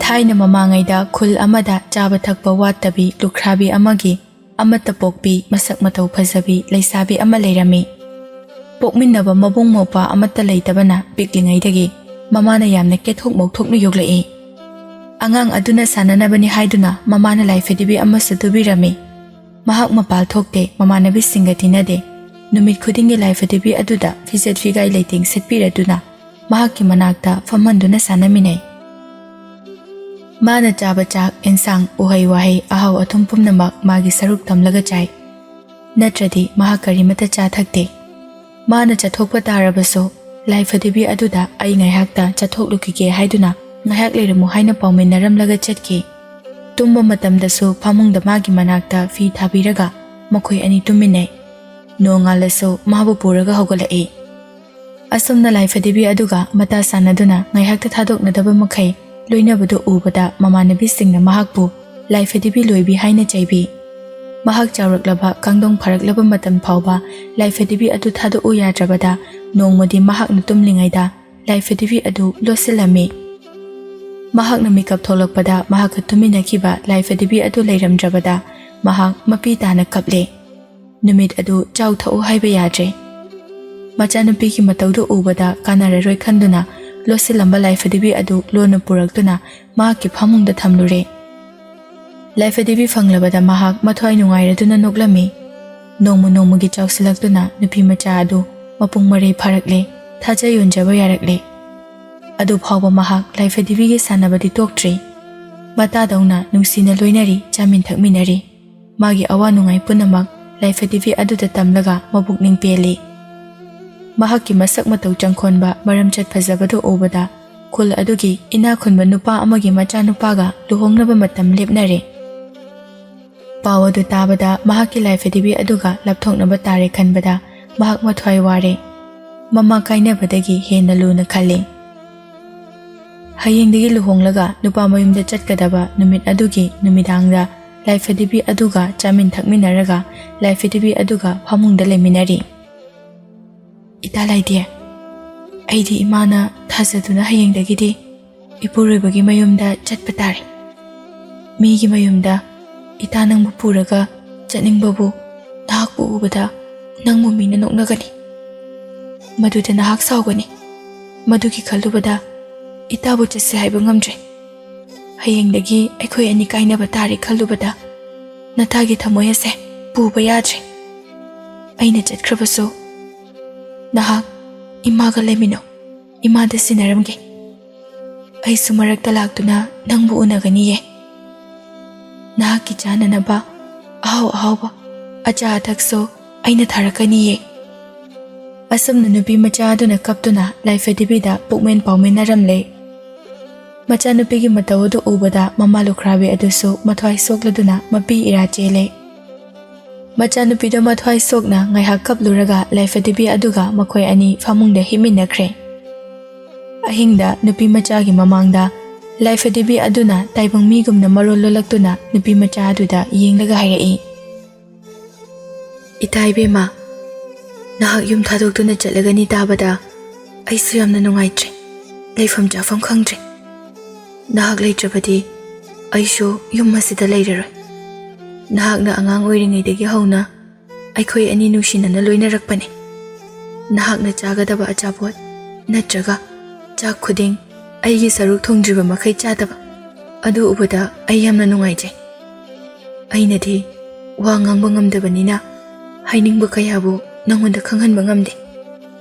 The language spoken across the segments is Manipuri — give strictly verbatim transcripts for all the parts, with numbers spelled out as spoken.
ꯊꯥꯏꯅ ꯃꯃꯥꯡꯉꯩꯗ ꯈꯨꯜ ꯑꯃꯗ ꯆꯥꯕ ꯊꯛꯄ ꯋꯥꯠꯇꯕꯤ ꯂꯨꯈ꯭ꯔꯥꯕꯤ ꯑꯃꯒꯤ ꯑꯃꯠꯇ ꯄꯣꯛꯄꯤ ꯃꯁꯛ ꯃꯇꯧ ꯐꯖꯕꯤ ꯂꯩꯁꯥꯕꯤ ꯑꯃ ꯂꯩꯔꯝꯃꯤ꯫ ꯄꯣꯛꯃꯤꯟꯅꯕ ꯃꯕꯨꯡ ꯃꯧꯄ꯭ꯋꯥ ꯑꯃꯠꯇ ꯂꯩꯇꯕꯅ ꯄꯤꯛꯂꯤꯉꯩꯗꯒꯤ ꯃꯃꯥꯅ ꯌꯥꯝꯅ ꯀꯦꯊꯣꯛ ꯃꯧꯊꯣꯛꯅ ꯌꯣꯛꯂꯛꯏ꯫ ꯑꯉꯥꯡ ꯑꯗꯨꯅ ꯁꯥꯟꯅꯅꯕꯅꯤ ꯍꯥꯏꯗꯨꯅ ꯃꯃꯥꯅ ꯂꯥꯏꯐꯗꯤꯕꯤ ꯑꯃꯁꯨ ꯇꯨꯕꯤꯔꯝꯃꯤ꯫ ꯃꯍꯥꯛ ꯃꯄꯥꯜ ꯊꯣꯛꯇꯦ, ꯃꯃꯥꯟꯅꯕꯤꯁꯤꯡꯒ ꯇꯤꯟꯅꯗꯦ꯫ ꯅꯨꯃꯤꯠ ꯈꯨꯗꯤꯡꯒꯤ ꯂꯥꯏꯐꯗꯤꯕꯤ ꯑꯗꯨꯗ ꯐꯤꯖꯦꯠ ꯐꯤꯒꯥꯏ ꯂꯩꯇꯦꯡ ꯁꯦꯠꯄꯤꯔꯗꯨꯅ ꯃꯍꯥꯛꯀꯤ ꯃꯅꯥꯛꯇ ꯐꯝꯍꯟꯗꯨꯅ ꯁꯥꯟꯅꯃꯤꯟꯅꯩ꯫ ꯃꯥꯅ ꯆꯥꯕ ꯆꯥꯛ, ꯑꯦꯟꯁꯥꯡ, ꯎꯍꯩ ꯋꯥꯍꯩ, ꯑꯍꯥꯎ ꯑꯊꯨꯝ ꯄꯨꯝꯅꯃꯛ ꯃꯥꯒꯤ ꯁꯔꯨꯛ ꯇꯝꯂꯒ ꯆꯥꯏ꯫ ꯅꯠꯇ꯭ꯔꯗꯤ ꯃꯍꯥꯛ ꯀꯔꯤꯃꯠꯇ ꯆꯥ ꯊꯛꯇꯦ꯫ ꯃꯥꯅ ꯆꯠꯊꯣꯛꯄ ꯇꯥꯔꯕꯁꯨ, ꯂꯥꯏꯐꯗꯤꯕꯤ ꯑꯗꯨꯗ "ꯑꯩ ꯉꯥꯏꯍꯥꯛꯇ ꯆꯠꯊꯣꯛꯂꯨꯈꯤꯒꯦ" ꯍꯥꯏꯗꯨꯅ "ꯉꯥꯏꯍꯥꯛ ꯂꯩꯔꯝꯃꯨ" ꯍꯥꯏꯅ ꯄꯥꯎꯃꯤꯟꯅꯔꯝꯂꯒ ꯆꯠꯈꯤ꯫ ꯇꯨꯝꯕ ꯃꯇꯝꯗꯁꯨ ꯐꯃꯨꯡꯗ ꯃꯥꯒꯤ ꯃꯅꯥꯛꯇ ꯐꯤ ꯊꯥꯕꯤꯔꯒ ꯃꯈꯣꯏ ꯑꯅꯤ ꯇꯨꯝꯃꯤꯟꯅꯩ꯫ ꯅꯣꯡꯉꯥꯜꯂꯁꯨ ꯃꯥꯕꯨ ꯄꯨꯔꯒ ꯍꯧꯒꯠꯂꯛꯏ꯫ ꯑꯁꯨꯝꯅ ꯂꯥꯏꯐꯗꯤꯕꯤ ꯑꯗꯨꯒ ꯃꯇꯥ ꯁꯥꯟꯅꯗꯨꯅ ꯉꯥꯏꯍꯥꯛꯇ ꯊꯥꯗꯣꯛꯅꯗꯕ ꯃꯈꯩ ꯂꯣꯏꯅꯕꯗꯨ ꯎꯕꯗ ꯃꯃꯥꯟꯅꯕꯤꯁꯤꯡꯅ ꯃꯍꯥꯛꯄꯨ "ꯂꯥꯏꯐꯗꯤꯕꯤ ꯂꯣꯏꯕꯤ" ꯍꯥꯏꯅ ꯆꯩꯕꯤ꯫ ꯃꯍꯥꯛ ꯆꯥꯎꯔꯛꯂꯕ, ꯀꯥꯡꯗꯣꯡ ꯐꯥꯔꯛꯂꯕ ꯃꯇꯝ ꯐꯥꯎꯕ ꯂꯥꯏꯐꯗꯤꯕꯤ ꯑꯗꯨ ꯊꯥꯗꯣꯛꯎ ꯌꯥꯗ꯭ꯔꯕꯗ ꯅꯣꯡꯃꯗꯤ ꯃꯍꯥꯛꯅ ꯇꯨꯝꯂꯤꯉꯩꯗ ꯂꯥꯏꯐꯗꯤꯕꯤ ꯑꯗꯨ ꯂꯣꯠꯁꯤꯜꯂꯝꯃꯤ꯫ ꯃꯍꯥꯛꯅ ꯃꯤꯀꯞ ꯊꯣꯛꯂꯛꯄꯗ ꯃꯍꯥꯛꯀ ꯇꯨꯃꯤꯟꯅꯈꯤꯕ ꯂꯥꯏꯐꯗꯤꯕꯤ ꯑꯗꯨ ꯂꯩꯔꯝꯗ꯭ꯔꯕꯗ ꯃꯍꯥꯛ ꯃꯄꯤ ꯇꯥꯅ ꯀꯞꯂꯦ꯫ ꯅꯨꯃꯤꯠ ꯑꯗꯨ ꯆꯥꯎ ꯊꯛꯎ ꯍꯥꯏꯕ ꯌꯥꯗ꯭ꯔꯦ꯫ ꯃꯆꯥꯅꯨꯄꯤꯒꯤ ꯃꯇꯧꯗꯨ ꯎꯕꯗ ꯀꯥꯟꯅꯔꯔꯣꯏ ꯈꯟꯗꯨꯅ ꯂꯣꯠꯁꯤꯜꯂꯝꯕ ꯂꯥꯏꯐꯗꯤꯕꯤ ꯑꯗꯨ ꯂꯣꯟꯅ ꯄꯨꯔꯛꯇꯨꯅ ꯃꯍꯥꯛꯀꯤ ꯐꯃꯨꯡꯗ ꯊꯝꯂꯨꯔꯦ꯫ ꯂꯥꯏꯐꯗꯤꯕꯤ ꯐꯪꯂꯕꯗ ꯃꯍꯥꯛ ꯃꯊ꯭ꯋꯥꯏ ꯅꯨꯡꯉꯥꯏꯔꯗꯨꯅ ꯅꯣꯛꯂꯝꯃꯤ꯫ ꯅꯣꯡꯃ ꯅꯣꯡꯃꯒꯤ ꯆꯥꯎꯁꯤꯜꯂꯛꯇꯨꯅ ꯅꯨꯄꯤ ꯃꯆꯥ ꯑꯗꯨ ꯃꯄꯨꯡ ꯃꯔꯩ ꯐꯥꯔꯛꯂꯦ, ꯊꯥꯖ ꯌꯣꯟꯖꯕ ꯌꯥꯔꯛꯂꯦ꯫ ꯑꯗꯨ ꯐꯥꯎꯕ ꯃꯍꯥꯛ ꯂꯥꯏꯐꯗꯤꯕꯤꯒꯤ ꯁꯥꯟꯅꯕꯗꯤ ꯇꯣꯛꯇ꯭ꯔꯤ꯫ ꯃꯇꯥꯗꯧꯅ ꯅꯨꯡꯁꯤꯅ ꯂꯣꯏꯅꯔꯤ, ꯆꯥꯃꯤꯟ ꯊꯛꯃꯤꯟꯅꯔꯤ꯫ ꯃꯥꯒꯤ ꯑꯋꯥ ꯅꯨꯡꯉꯥꯏ ꯄꯨꯝꯅꯃꯛ ꯂꯥꯏꯐꯗꯤꯕꯤ ꯑꯗꯨꯗ ꯇꯝꯂꯒ ꯃꯄꯨꯛꯅꯤꯡ ꯄꯦꯜꯂꯤ꯫ ꯃꯍꯥꯛꯀꯤ ꯃꯁꯛ ꯃꯇꯧ ꯆꯪꯈꯣꯟꯕ, ꯃꯔꯝꯆꯠ ꯐꯖꯕꯗꯨ ꯎꯕꯗ ꯈꯨꯜ ꯑꯗꯨꯒꯤ ꯏꯅꯥꯛ ꯈꯨꯟꯕ ꯅꯨꯄꯥ ꯑꯃꯒꯤ ꯃꯆꯥꯅꯨꯄꯥꯒ ꯂꯨꯍꯣꯡꯅꯕ ꯃꯇꯝ ꯂꯦꯞꯅꯔꯦ꯫ ꯄꯥꯎ ꯑꯗꯨ ꯇꯥꯕꯗ ꯃꯍꯥꯛꯀꯤ ꯂꯥꯏꯐꯗꯤꯕꯤ ꯑꯗꯨꯒ ꯂꯥꯞꯊꯣꯛꯅꯕ ꯇꯥꯔꯦ ꯈꯟꯕꯗ ꯃꯍꯥꯛ ꯃꯊ꯭ꯋꯥꯏ ꯋꯥꯔꯦ꯫ ꯃꯃꯥ ꯀꯥꯏꯅꯕꯗꯒꯤ ꯍꯦꯟꯅ ꯂꯨꯅ ꯈꯜꯂꯤ꯫ ꯍꯌꯦꯡꯗꯒꯤ ꯂꯨꯍꯣꯡꯂꯒ ꯅꯨꯄꯥ ꯃꯌꯨꯝꯗ ꯆꯠꯀꯗꯕ ꯅꯨꯃꯤꯠ ꯑꯗꯨꯒꯤ ꯅꯨꯃꯤꯗꯥꯡꯗ ꯂꯥꯏꯐꯗꯤꯕꯤ ꯑꯗꯨꯒ ꯆꯥꯃꯤꯟ ꯊꯛꯃꯤꯟꯅꯔꯒ ꯂꯥꯏꯐꯗꯤꯕꯤ ꯑꯗꯨꯒ ꯐꯃꯨꯡꯗ ꯂꯩꯃꯤꯟꯅꯔꯤ꯫ "ꯏꯇꯥ ꯂꯥꯏꯗꯦ, ꯑꯩꯗꯤ ꯏꯃꯥꯅ ꯊꯥꯖꯗꯨꯅ ꯍꯌꯦꯡꯗꯒꯤꯗꯤ ꯏꯄꯨꯔꯣꯏꯕꯒꯤ ꯃꯌꯨꯝꯗ ꯆꯠꯄ ꯇꯥꯔꯦ꯫ ꯃꯤꯒꯤ ꯃꯌꯨꯝꯗ ꯏꯇꯥ ꯅꯪꯕꯨ ꯄꯨꯔꯒ ꯆꯠꯅꯤꯡꯕꯕꯨ ꯅꯍꯥꯛꯄꯨ ꯎꯕꯗ ꯅꯪꯕꯨ ꯃꯤꯅ ꯅꯣꯛꯅꯒꯅꯤ꯫ ꯃꯗꯨꯗ ꯅꯍꯥꯛ ꯁꯥꯎꯒꯅꯤ꯫ ꯃꯗꯨꯒꯤ ꯈꯜꯂꯨꯕꯗ ꯏꯇꯥꯕꯨ ꯆꯠꯁꯦ ꯍꯥꯏꯕ ꯉꯝꯗ꯭ꯔꯦ꯫ ꯍꯌꯦꯡꯗꯒꯤ ꯑꯩꯈꯣꯏ ꯑꯅꯤ ꯀꯥꯏꯅꯕ ꯇꯥꯔꯦ ꯈꯜꯂꯨꯕꯗ ꯅꯇꯥꯒꯤ ꯊꯃꯣꯏ ꯑꯁꯦ ꯄꯨꯕ ꯌꯥꯗ꯭ꯔꯦ꯫ ꯑꯩꯅ ꯆꯠꯈ꯭ꯔꯕꯁꯨ ꯅꯍꯥꯛ ꯏꯃꯥꯒ ꯂꯩꯃꯤꯟꯅꯧ꯫ ꯏꯃꯥꯗ ꯁꯤꯟꯅꯔꯝꯒꯦ꯫ ꯑꯩꯁꯨ ꯃꯔꯛꯇ ꯂꯥꯛꯇꯨꯅ ꯅꯪꯕꯨ ꯎꯅꯒꯅꯤꯌꯦ꯫ ꯅꯍꯥꯛꯀꯤ ꯆꯥꯅꯅꯕ ꯑꯍꯥꯎ ꯑꯍꯥꯎꯕ ꯑꯆꯥ ꯑꯊꯛꯁꯨ ꯑꯩꯅ ꯊꯥꯔꯛꯀꯅꯤꯌꯦ꯫ ꯑꯁꯨꯝꯅ ꯅꯨꯄꯤ ꯃꯆꯥ ꯑꯗꯨꯅ ꯀꯞꯇꯨꯅ ꯂꯥꯏꯐꯗꯤꯕꯤꯗ ꯄꯨꯛꯃꯦꯟ ꯄꯥꯎꯃꯤꯟꯅꯔꯝꯂꯦ꯫ ꯃꯆꯥꯅꯨꯄꯤꯒꯤ ꯃꯇꯧ ꯑꯗꯨ ꯎꯕꯗ ꯃꯃꯥ ꯂꯨꯈ꯭ꯔꯥꯕꯤ ꯑꯗꯨꯁꯨ ꯃꯊ꯭ꯋꯥꯏ ꯁꯣꯛꯂꯗꯨꯅ ꯃꯄꯤ ꯏꯔꯥ ꯆꯦꯜꯂꯦ꯫ ꯃꯆꯥꯅꯨꯄꯤꯗꯣ ꯃꯊ꯭ꯋꯥꯏ ꯁꯣꯛꯅ ꯉꯥꯏꯍꯥꯛ ꯀꯞꯂꯨꯔꯒ ꯂꯥꯏꯐꯗꯤꯕꯤ ꯑꯗꯨꯒ ꯃꯈꯣꯏ ꯑꯅꯤ ꯐꯃꯨꯡꯗ ꯍꯤꯞꯃꯤꯟꯅꯈ꯭ꯔꯦ꯫ ꯑꯍꯤꯡꯗ ꯅꯨꯄꯤ ꯃꯆꯥꯒꯤ ꯃꯃꯥꯡꯗ ꯂꯥꯏꯐꯗꯤꯕꯤ ꯑꯗꯨꯅ ꯇꯥꯏꯕꯪ ꯃꯤꯒꯨꯝꯅ ꯃꯔꯣꯜ ꯂꯣꯜꯂꯛꯇꯨꯅ ꯅꯨꯄꯤ ꯃꯆꯥ ꯑꯗꯨꯗ ꯌꯦꯡꯂꯒ ꯍꯥꯏꯔꯛꯏ, "ꯏꯇꯥ ꯏꯕꯦꯝꯃ, ꯅꯍꯥꯛ ꯌꯨꯝ ꯊꯥꯗꯣꯛꯇꯨꯅ ꯆꯠꯂꯒꯅꯤ ꯇꯥꯕꯗ ꯑꯩꯁꯨ ꯌꯥꯝꯅ ꯅꯨꯡꯉꯥꯏꯇ꯭ꯔꯦ꯫ ꯂꯩꯐꯝ ꯆꯥꯐꯝ ꯈꯪꯗ꯭ꯔꯦ꯫ ꯅꯍꯥꯛ ꯂꯩꯇ꯭ꯔꯕꯗꯤ ꯑꯩꯁꯨ ꯌꯨꯝ ꯑꯁꯤꯗ ꯂꯩꯔꯔꯣꯏ꯫ ꯅꯍꯥꯛꯅ ꯑꯉꯥꯡ ꯑꯣꯏꯔꯤꯉꯩꯗꯒꯤ ꯍꯧꯅ ꯑꯩꯈꯣꯏ ꯑꯅꯤ ꯅꯨꯡꯁꯤꯅꯅ ꯂꯣꯏꯅꯔꯛꯄꯅꯤ꯫ ꯅꯍꯥꯛꯅ ꯆꯥꯒꯗꯕ ꯑꯆꯥꯄꯣꯠ ꯅꯠꯇ꯭ꯔꯒ ꯆꯥꯛ ꯈꯨꯗꯤꯡ ꯑꯩꯒꯤ ꯁꯔꯨꯛ ꯊꯣꯡꯗ꯭ꯔꯤꯕ ꯃꯈꯩ ꯆꯥꯗꯕ ꯑꯗꯨ ꯎꯕꯗ ꯑꯩ ꯌꯥꯝꯅ ꯅꯨꯡꯉꯥꯏꯖꯩ꯫ ꯑꯩꯅꯗꯤ ꯋꯥ ꯉꯥꯡꯕ ꯉꯝꯗꯕꯅꯤꯅ ꯍꯥꯏꯅꯤꯡꯕ ꯀꯌꯥꯕꯨ ꯅꯉꯣꯟꯗ ꯈꯪꯍꯟꯕ ꯉꯝꯗꯦ꯫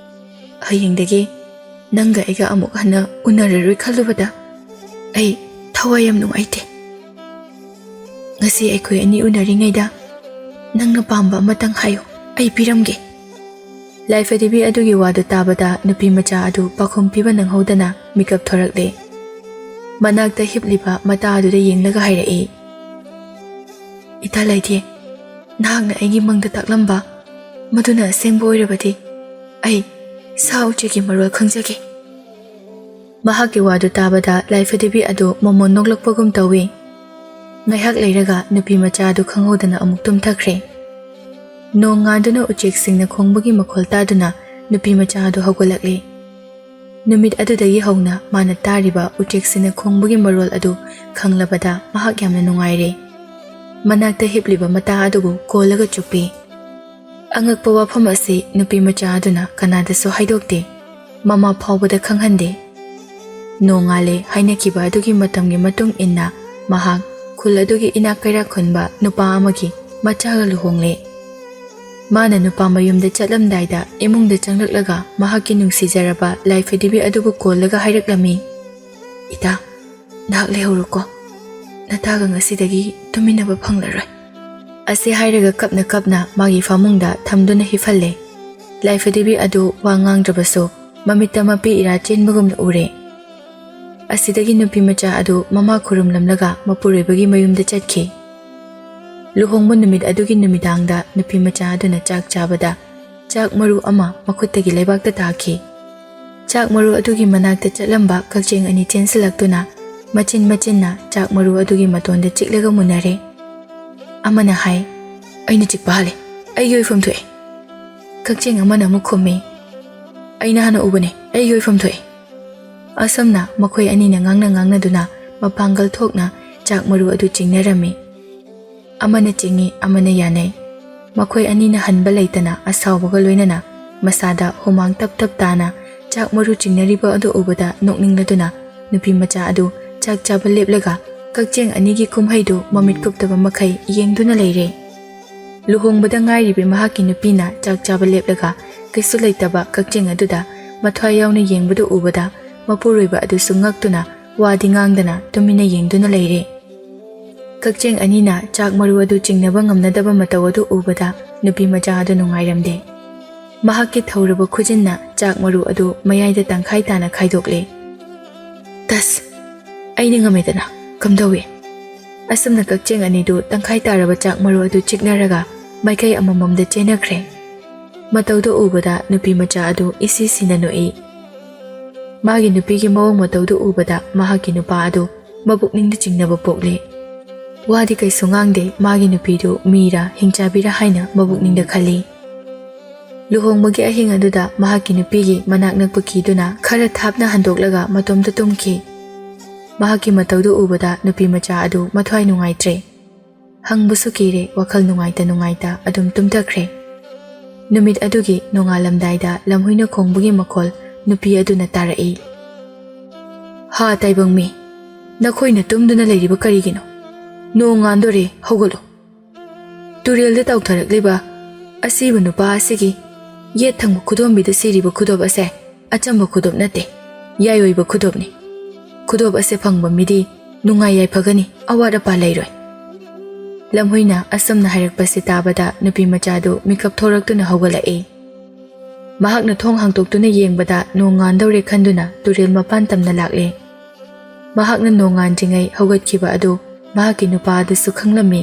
ꯍꯌꯦꯡꯗꯒꯤ ꯅꯪꯒ ꯑꯩꯒ ꯑꯃꯨꯛ ꯍꯟꯅ ꯎꯅꯔꯔꯣꯏ ꯈꯜꯂꯨꯕꯗ ꯑꯩ ꯊꯋꯥꯏ ꯌꯥꯝ ꯅꯨꯡꯉꯥꯏꯇꯦ꯫ ꯉꯁꯤ ꯑꯩꯈꯣꯏ ꯑꯅꯤ ꯎꯅꯔꯤꯉꯩꯗ ꯅꯪꯅ ꯄꯥꯝꯕ ꯑꯃꯇꯪ ꯍꯥꯏꯌꯨ, ꯑꯩ ꯄꯤꯔꯝꯒꯦ꯫" ꯂꯥꯏꯐꯗꯤꯕꯤ ꯑꯗꯨꯒꯤ ꯋꯥꯗꯨ ꯇꯥꯕꯗ ꯅꯨꯄꯤ ꯃꯆꯥ ꯑꯗꯨ ꯄꯥꯎꯈꯨꯝ ꯄꯤꯕ ꯅꯪꯍꯧꯗꯅ ꯃꯤꯀꯞ ꯊꯣꯔꯛꯂꯦ꯫ ꯃꯅꯥꯛꯇ ꯍꯤꯞꯂꯤꯕ ꯃꯇꯥ ꯑꯗꯨꯗ ꯌꯦꯡꯂꯒ ꯍꯥꯏꯔꯛꯏ, "ꯏꯇꯥ ꯂꯥꯏꯊꯦ, ꯅꯍꯥꯛꯅ ꯑꯩꯒꯤ ꯃꯪꯗ ꯇꯥꯛꯂꯝꯕ ꯃꯗꯨꯅ ꯑꯁꯦꯡꯕ ꯑꯣꯏꯔꯕꯗꯤ ꯑꯩ ꯁꯥ ꯎꯆꯦꯛꯀꯤ ꯃꯔꯣꯜ ꯈꯪꯖꯒꯦ꯫" ꯃꯍꯥꯛꯀꯤ ꯋꯥꯗꯨ ꯇꯥꯕꯗ ꯂꯥꯏꯐꯗꯤꯕꯤ ꯑꯗꯨ ꯃꯃꯣꯟ ꯅꯣꯛꯂꯛꯄꯒꯨꯝ ꯇꯧꯏ꯫ ꯉꯥꯏꯍꯥꯛ ꯂꯩꯔꯒ ꯅꯨꯄꯤ ꯃꯆꯥ ꯑꯗꯨ ꯈꯪꯍꯧꯗꯅ ꯑꯃꯨꯛ ꯇꯨꯝꯊꯈ꯭ꯔꯦ꯫ ꯅꯣꯡ ꯉꯥꯟꯗꯨꯅ ꯎꯆꯦꯛꯁꯤꯡꯅ ꯈꯣꯡꯕꯒꯤ ꯃꯈꯣꯜ ꯇꯥꯗꯨꯅ ꯅꯨꯄꯤ ꯃꯆꯥ ꯑꯗꯨ ꯍꯧꯒꯠꯂꯛꯂꯦ꯫ ꯅꯨꯃꯤꯠ ꯑꯗꯨꯗꯒꯤ ꯍꯧꯅ ꯃꯥꯅ ꯇꯥꯔꯤꯕ ꯎꯆꯦꯛꯁꯤꯅ ꯈꯣꯡꯕꯒꯤ ꯃꯔꯣꯜ ꯑꯗꯨ ꯈꯪꯂꯕꯗ ꯃꯍꯥꯛ ꯌꯥꯝꯅ ꯅꯨꯡꯉꯥꯏꯔꯦ꯫ ꯃꯅꯥꯛꯇ ꯍꯤꯞꯂꯤꯕ ꯃꯇꯥ ꯑꯗꯨꯕꯨ ꯀꯣꯜꯂꯒ ꯆꯨꯞꯄꯤ꯫ ꯑꯉꯛꯄ ꯋꯥꯐꯝ ꯑꯁꯤ ꯅꯨꯄꯤ ꯃꯆꯥ ꯑꯗꯨꯅ ꯀꯅꯥꯗꯁꯨ ꯍꯥꯏꯗꯣꯛꯇꯦ꯫ ꯃꯃꯥ ꯐꯥꯎꯕꯗ ꯈꯪꯍꯟꯗꯦ꯫ ꯅꯣꯡꯉꯥꯜꯂꯦ ꯍꯥꯏꯅꯈꯤꯕ ꯑꯗꯨꯒꯤ ꯃꯇꯝꯒꯤ ꯃꯇꯨꯡ ꯏꯟꯅ ꯃꯍꯥꯛ ꯈꯨꯜ ꯑꯗꯨꯒꯤ ꯏꯅꯥꯛ ꯀꯩꯔꯥꯛ ꯈꯨꯟꯕ ꯅꯨꯄꯥ ꯑꯃꯒꯤ ꯃꯆꯥꯒ ꯂꯨꯍꯣꯡꯂꯦ꯫ ꯃꯥꯅ ꯅꯨꯄꯥ ꯃꯌꯨꯝꯗ ꯆꯠꯂꯝꯗꯥꯏꯗ ꯏꯃꯨꯡꯗ ꯆꯪꯂꯛꯂꯒ ꯃꯍꯥꯛꯀꯤ ꯅꯨꯡꯁꯤꯖꯔꯕ ꯂꯥꯏꯐꯗꯤꯕꯤ ꯑꯗꯨꯕꯨ ꯀꯣꯜꯂꯒ ꯍꯥꯏꯔꯛꯂꯝꯃꯤ, "ꯏꯇꯥ, ꯅꯍꯥꯛ ꯂꯩꯍꯧꯔꯣꯀꯣ꯫ ꯅꯇꯥꯒ ꯉꯁꯤꯗꯒꯤ ꯇꯨꯃꯤꯟꯅꯕ ꯐꯪꯂꯔꯣꯏ"꯫ ꯑꯁꯤ ꯍꯥꯏꯔꯒ ꯀꯞꯅ ꯀꯞꯅ ꯃꯥꯒꯤ ꯐꯃꯨꯡꯗ ꯊꯝꯗꯨꯅ ꯍꯤꯞꯍꯜꯂꯦ꯫ ꯂꯥꯏꯐꯗꯤꯕꯤ ꯑꯗꯨ ꯋꯥ ꯉꯥꯡꯗ꯭ꯔꯕꯁꯨ ꯃꯃꯤꯠꯇ ꯃꯄꯤ ꯏꯔꯥ ꯆꯦꯟꯕꯒꯨꯝꯅ ꯎꯔꯦ꯫ ꯑꯁꯤꯗꯒꯤ ꯅꯨꯄꯤ ꯃꯆꯥ ꯑꯗꯨ ꯃꯃꯥ ꯈꯨꯔꯨꯝꯂꯝꯂꯒ ꯃꯄꯨꯔꯣꯏꯕꯒꯤ ꯃꯌꯨꯝꯗ ꯆꯠꯈꯤ꯫ ꯂꯨꯍꯣꯡꯕ ꯅꯨꯃꯤꯠ ꯑꯗꯨꯒꯤ ꯅꯨꯃꯤꯗꯥꯡꯗ ꯅꯨꯄꯤ ꯃꯆꯥ ꯑꯗꯨꯅ ꯆꯥꯛ ꯆꯥꯕꯗ ꯆꯥꯛ ꯃꯔꯨ ꯑꯃ ꯃꯈꯨꯠꯇꯒꯤ ꯂꯩꯕꯥꯛꯇ ꯇꯥꯈꯤ꯫ ꯆꯥꯛ ꯃꯔꯨ ꯑꯗꯨꯒꯤ ꯃꯅꯥꯛꯇ ꯆꯠꯂꯝꯕ ꯀꯛꯆꯦꯡ ꯑꯅꯤ ꯆꯦꯟꯁꯤꯜꯂꯛꯇꯨꯅ ꯃꯆꯤꯟ ꯃꯆꯤꯟꯅ ꯆꯥꯛ ꯃꯔꯨ ꯑꯗꯨꯒꯤ ꯃꯇꯣꯟꯗ ꯆꯤꯛꯂꯒ ꯃꯨꯟꯅꯔꯦ꯫ ꯑꯃꯅ ꯍꯥꯏ, "ꯑꯩꯅ ꯆꯤꯛꯄ ꯍꯥꯜꯂꯦ, ꯑꯩꯒꯤ ꯑꯣꯏꯐꯝ ꯊꯣꯛꯑꯦ"꯫ ꯀꯛꯆꯦꯡ ꯑꯃꯅ ꯑꯃꯨꯛ ꯈꯨꯝꯃꯤ, "ꯑꯩꯅ ꯍꯥꯟꯅ ꯎꯕꯅꯦ, ꯑꯩꯒꯤ ꯑꯣꯏꯐꯝ ꯊꯣꯛꯑꯦ"꯫ ꯑꯁꯨꯝꯅ ꯃꯈꯣꯏ ꯑꯅꯤꯅ ꯉꯥꯡꯅ ꯉꯥꯡꯅꯗꯨꯅ ꯃꯄꯥꯡꯒꯜ ꯊꯣꯛꯅ ꯆꯥꯛ ꯃꯔꯨ ꯑꯗꯨ ꯆꯤꯡꯅꯔꯝꯃꯤ꯫ ꯑꯃꯅ ꯆꯤꯡꯏ, ꯑꯃꯅ ꯌꯥꯅꯩ꯫ ꯃꯈꯣꯏ ꯑꯅꯤꯅ ꯍꯟꯕ ꯂꯩꯇꯅ ꯑꯁꯥꯎꯕꯒ ꯂꯣꯏꯅꯅ ꯃꯁꯥꯗ ꯍꯨꯃꯥꯡ ꯇꯞ ꯇꯞ ꯇꯥꯅ ꯆꯥꯛ ꯃꯔꯨ ꯆꯤꯡꯅꯔꯤꯕ ꯑꯗꯨ ꯎꯕꯗ ꯅꯣꯛꯅꯤꯡꯂꯗꯨꯅ ꯅꯨꯄꯤ ꯃꯆꯥ ꯑꯗꯨ ꯆꯥꯛ ꯆꯥꯕ ꯂꯦꯞꯂꯒ ꯀꯛꯆꯦꯡ ꯑꯅꯤꯒꯤ ꯀꯨꯝꯍꯩꯗꯨ ꯃꯃꯤꯠ ꯀꯨꯞꯇꯕ ꯃꯈꯩ ꯌꯦꯡꯗꯨꯅ ꯂꯩꯔꯦ꯫ ꯂꯨꯍꯣꯡꯕꯗ ꯉꯥꯏꯔꯤꯕꯤ ꯃꯍꯥꯛꯀꯤ ꯅꯨꯄꯤꯅ ꯆꯥꯛ ꯆꯥꯕ ꯂꯦꯞꯂꯒ ꯀꯩꯁꯨ ꯂꯩꯇꯕ ꯀꯛꯆꯦꯡ ꯑꯗꯨꯗ ꯃꯊ꯭ꯋꯥꯏ ꯌꯥꯎꯅ ꯌꯦꯡꯕꯗꯨ ꯎꯕꯗ ꯃꯄꯨꯔꯣꯏꯕ ꯑꯗꯨꯁꯨ ꯉꯛꯇꯨꯅ ꯋꯥꯗꯤ ꯉꯥꯡꯗꯅ ꯇꯨꯃꯤꯟꯅ ꯌꯦꯡꯗꯨꯅ ꯂꯩꯔꯦ꯫ ꯀꯛꯆꯦꯡ ꯑꯅꯤꯅ ꯆꯥꯛ ꯃꯔꯨ ꯑꯗꯨ ꯆꯤꯡꯅꯕ ꯉꯝꯅꯗꯕ ꯃꯇꯧ ꯑꯗꯨ ꯎꯕꯗ ꯅꯨꯄꯤ ꯃꯆꯥ ꯑꯗꯨ ꯅꯨꯡꯉꯥꯏꯔꯝꯗꯦ꯫ ꯃꯍꯥꯛꯀꯤ ꯊꯧꯔꯕ ꯈꯨꯖꯤꯟꯅ ꯆꯥꯛ ꯃꯔꯨ ꯑꯗꯨ ꯃꯌꯥꯏꯗ ꯇꯪꯈꯥꯏ ꯇꯥꯅ ꯈꯥꯏꯗꯣꯛꯂꯦ꯫ "ꯇꯁ! ꯑꯩꯅ ꯉꯝꯃꯦꯗꯅ, ꯀꯝꯗꯧꯏ?" ꯑꯁꯨꯝꯅ ꯀꯛꯆꯦꯡ ꯑꯅꯤꯗꯨ ꯇꯪꯈꯥꯏ ꯇꯥꯔꯕ ꯆꯥꯛ ꯃꯔꯨ ꯑꯗꯨ ꯆꯤꯛꯅꯔꯒ ꯃꯥꯏꯀꯩ ꯑꯃꯃꯝꯗ ꯆꯦꯟꯅꯈ꯭ꯔꯦ꯫ ꯃꯇꯧꯗꯨ ꯎꯕꯗ ꯅꯨꯄꯤ ꯃꯆꯥ ꯑꯗꯨ ꯏꯁꯤ ꯁꯤꯅ ꯅꯣꯛꯏ꯫ ꯃꯥꯒꯤ ꯅꯨꯄꯤꯒꯤ ꯃꯑꯣꯡ ꯃꯇꯧꯗꯨ ꯎꯕꯗ ꯃꯍꯥꯛꯀꯤ ꯅꯨꯄꯥ ꯑꯗꯨ ꯃꯕꯨꯛꯅꯤꯡꯗ ꯆꯤꯡꯅꯕ ꯄꯣꯛꯂꯦ꯫ ꯋꯥꯗꯤ ꯀꯩꯁꯨ ꯉꯥꯡꯗꯦ, ꯃꯥꯒꯤ ꯅꯨꯄꯤꯗꯨ ꯃꯤꯔꯥ ꯍꯤꯡꯆꯥꯕꯤꯔꯥ ꯍꯥꯏꯅ ꯃꯕꯨꯛꯅꯤꯡꯗ ꯈꯜꯂꯤ꯫ ꯂꯨꯍꯣꯡꯕꯒꯤ ꯑꯍꯤꯡ ꯑꯗꯨꯗ ꯃꯍꯥꯛꯀꯤ ꯅꯨꯄꯤꯒꯤ ꯃꯅꯥꯛ ꯅꯛꯄ ꯀꯤꯗꯨꯅ ꯈꯔ ꯊꯥꯞꯅ ꯍꯟꯗꯣꯛꯂꯒ ꯃꯇꯣꯝꯇ ꯇꯨꯝꯈꯤ꯫ ꯃꯍꯥꯛꯀꯤ ꯃꯇꯧꯗꯨ ꯎꯕꯗ ꯅꯨꯄꯤ ꯃꯆꯥ ꯑꯗꯨ ꯃꯊ꯭ꯋꯥꯏ ꯅꯨꯡꯉꯥꯏꯇ꯭ꯔꯦ꯫ ꯍꯪꯕꯁꯨ ꯀꯤꯔꯦ, ꯋꯥꯈꯜ ꯅꯨꯡꯉꯥꯏꯇ ꯅꯨꯡꯉꯥꯏꯇ ꯑꯗꯨꯝ ꯇꯨꯝꯊꯈ꯭ꯔꯦ꯫ ꯅꯨꯃꯤꯠ ꯑꯗꯨꯒꯤ ꯅꯣꯡꯉꯥꯜꯂꯝꯗꯥꯏꯗ ꯂꯝꯍꯨꯏꯅ ꯈꯣꯡꯕꯒꯤ ꯃꯈꯣꯜ ꯅꯨꯄꯤ ꯑꯗꯨꯅ ꯇꯥꯔꯛꯏ꯫ "ꯍꯥ ꯇꯥꯏꯕꯪꯃꯤ, ꯅꯈꯣꯏꯅ ꯇꯨꯝꯗꯨꯅ ꯂꯩꯔꯤꯕ ꯀꯔꯤꯒꯤꯅꯣ? ꯅꯣꯡ ꯉꯥꯟꯗꯣꯔꯦ, ꯍꯧꯒꯠꯂꯨ꯫ ꯇꯨꯔꯦꯜꯗ ꯇꯥꯎꯊꯔꯛꯂꯤꯕ ꯑꯁꯤꯕ ꯅꯨꯄꯥ ꯑꯁꯤꯒꯤ ꯌꯦꯠ ꯊꯪꯕ ꯈꯨꯗꯣꯝꯕꯤꯗ ꯁꯤꯔꯤꯕ ꯈꯨꯗꯣꯞ ꯑꯁꯦ ꯑꯆꯝꯕ ꯈꯨꯗꯣꯞ ꯅꯠꯇꯦ, ꯌꯥꯏꯑꯣꯏꯕ ꯈꯨꯗꯣꯞꯅꯤ꯫ ꯈꯨꯗꯣꯞ ꯑꯁꯦ ꯐꯪꯕ ꯃꯤꯗꯤ ꯅꯨꯡꯉꯥꯏ ꯌꯥꯏꯐꯒꯅꯤ, ꯑꯋꯥꯠ ꯑꯄꯥ ꯂꯩꯔꯣꯏ꯫" ꯂꯝꯍꯨꯏꯅ ꯑꯁꯨꯝꯅ ꯍꯥꯏꯔꯛꯄꯁꯤ ꯇꯥꯕꯗ ꯅꯨꯄꯤ ꯃꯆꯥꯗꯨ ꯃꯤꯀꯞ ꯊꯣꯔꯛꯇꯨꯅ ꯍꯧꯒꯠꯂꯛꯏ꯫ ꯃꯍꯥꯛꯅ ꯊꯣꯡ ꯍꯥꯡꯗꯣꯛꯇꯨꯅ ꯌꯦꯡꯕꯗ ꯅꯣꯡ ꯉꯥꯟꯗꯧꯔꯦ ꯈꯟꯗꯨꯅ ꯇꯨꯔꯦꯜ ꯃꯄꯥꯟ ꯇꯝꯅ ꯂꯥꯛꯂꯦ꯫ ꯃꯍꯥꯛꯅ ꯅꯣꯡ ꯉꯥꯟꯗ꯭ꯔꯤꯉꯩ ꯍꯧꯒꯠꯈꯤꯕ ꯑꯗꯨ ꯃꯍꯥꯛꯀꯤ ꯅꯨꯄꯥ ꯑꯗꯨꯁꯨ ꯈꯪꯂꯝꯃꯤ꯫